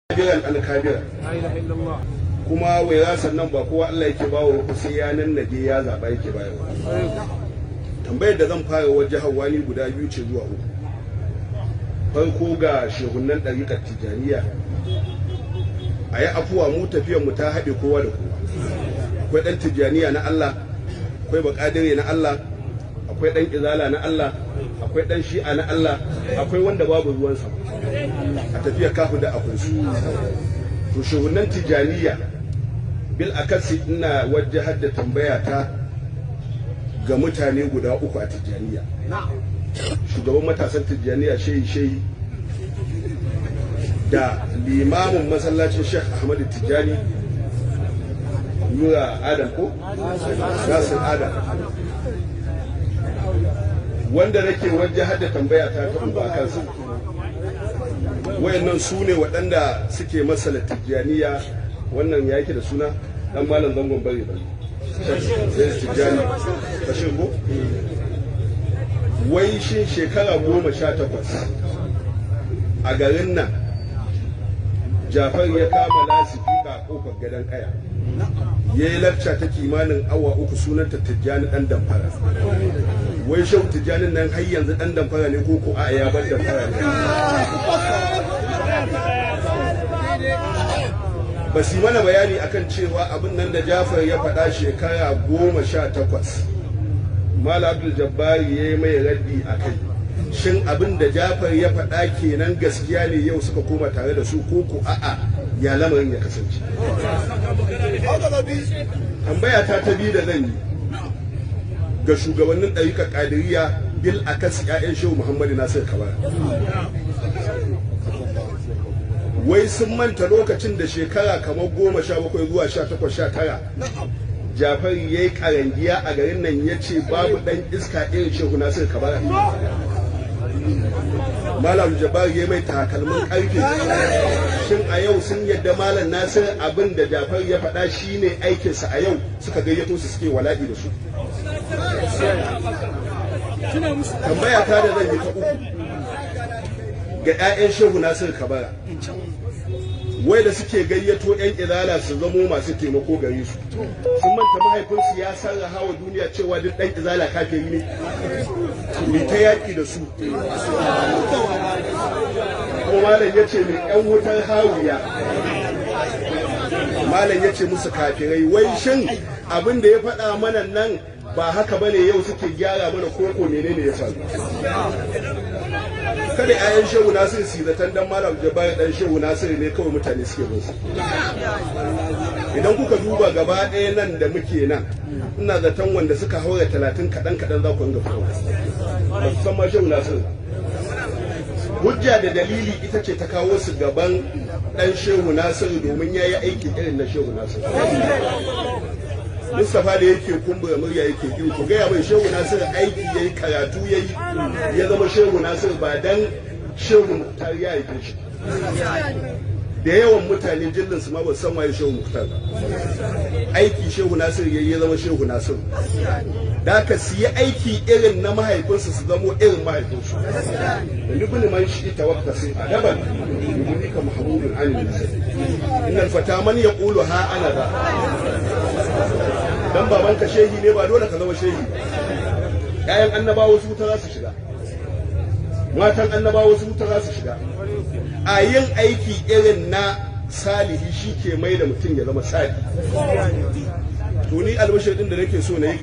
Kabiran an kabira. لا إله إلا الله. Kuma wirasan nan ba kowa Allah yake bawa ba, sai ya nannage ya zaba yake bayarwa. Tambayar da zan fara wajen hawani guda biyu ce zuwa uku. Farko, ga shehunan ɗariƙar Tijjaniya, a yi afuwa, mu tafiyar mu ta haɗe kowa da kowa. Akwai ɗan Tijjaniya na Allah, akwai Baƙadire na Allah, akwai ɗan Izala na Allah, akwai ɗan Shi'a na Allah, akwai wanda babu ruwansa. A tafiyar kafu da akwai su. To, shehunan Tijjaniya bil akasi, ina wajahar da tambaya ta ga mutane guda uku a Tijjaniya: shugaban matasan Tijjaniya, Shehi Shehi, da limamin masallacin Sheikh Ahmadu Tijjani, Nura Adam ko Nasir Adam, wanda nake wajahar da tambaya ta ta uku a kansu. Wayannan su ne waɗanda suke masala Tijjaniya. Wannan ya yake da suna, dan malam zangon bare bare, Tijjani Bashir ko. Wai shin shekara 18 a garin nan Jafar ya kama lasifika a kofar Gadon Kaya, ya yi lacca ta kimanin awa 3, sunanta Tijjani dan damfara. Wai Shehu Tijjanin nan har yanzu dan damfara ne ko ko a ya bar damfara ne? Ba su yi mana bayani akan cewa abin nan da Jafar ya faɗa shekara 18, Malam Abdul Jabbari ya yi mai raddi a kai. Shin abin da Jafar ya faɗa kenan gaskiya ne, yau suka koma tare da su, ko ko a'a, ya lamarin ya kasance? Tambaya ta ta biyu da zan yi ga shugabannin ɗariƙar Ƙadiriya, bil akas 'ya'yan Shehu Muhammadu Nasir Kabara: wai sun manta lokacin da shekara kamar 17 zuwa 18, 19, Jafari ya yi karangiya a garin nan, ya ce babu ɗan iska irin Shehu Nasir Kabara? Malam Jabari ya mai takalmin ƙarfe. Shin a yau sun yadda Malam Nasir, abin da Jafari ya faɗa shine aikinsa, a yau suka gayyato su suke wala'i da su? Tambaya ta da zan yi ta uku ga 'ya'yan Shehu Nasir Kabara, wai da suke gayyato 'yan Izala su zamo masu taimako gare su, sun manta mahaifinsu ya sarraha wa duniya cewa duk ɗan Izala kafiri ne? Mai ta yaƙi da su. Kuma malam ya ce mai 'yan wutar hawiya, malam ya ce musu kafirai. Wai shin abin da ya faɗa mana nan ba haka bane, yau suke gyara mana, koko menene ya faru? Kada 'ya'yan Shehu Nasir su zaton dan Malam Jabbar dan Shehu Nasir ne kawai mutane suke bin su. Idan kuka duba gaba ɗaya nan da muke nan, ina zaton wanda suka haura 30 kaɗan kaɗan za ku ringa fitowa ba su san ma Shehu Nasir ba. Hujja da dalili ita ce ta kawo su gaban ɗan Shehu Nasir, domin ya yi aiki irin na Shehu Nasir. Mustapha da yake kumbura murya yake kiwo, ku gaya mai Shehu Nasir aiki yayi, karatu yayi, ya zama Shehu Nasir, ba dan Shehu Muktar ya haife shi. Da yawan mutane jillin su ma ba san waye Shehu Muktar ba. Aiki Shehu Nasir yayi, ya zama Shehu Nasir. Da ka siyi aiki irin na mahaifinsu, su zamo irin mahaifinsu. Da libni man shi ita waqta sai adaban yunika mahmudun anil nasir innal fata man yaqulu ha ana da. Dan babanka shehi ne, ba dole ka zama shehi ba. Ƴaƴan annabawa su wuta za su shiga, matan annabawa su wuta za su shiga. A yin aiki irin na salihi shi ke mai da mutum ya zama salihi. To, ni albashir din da nake so na yi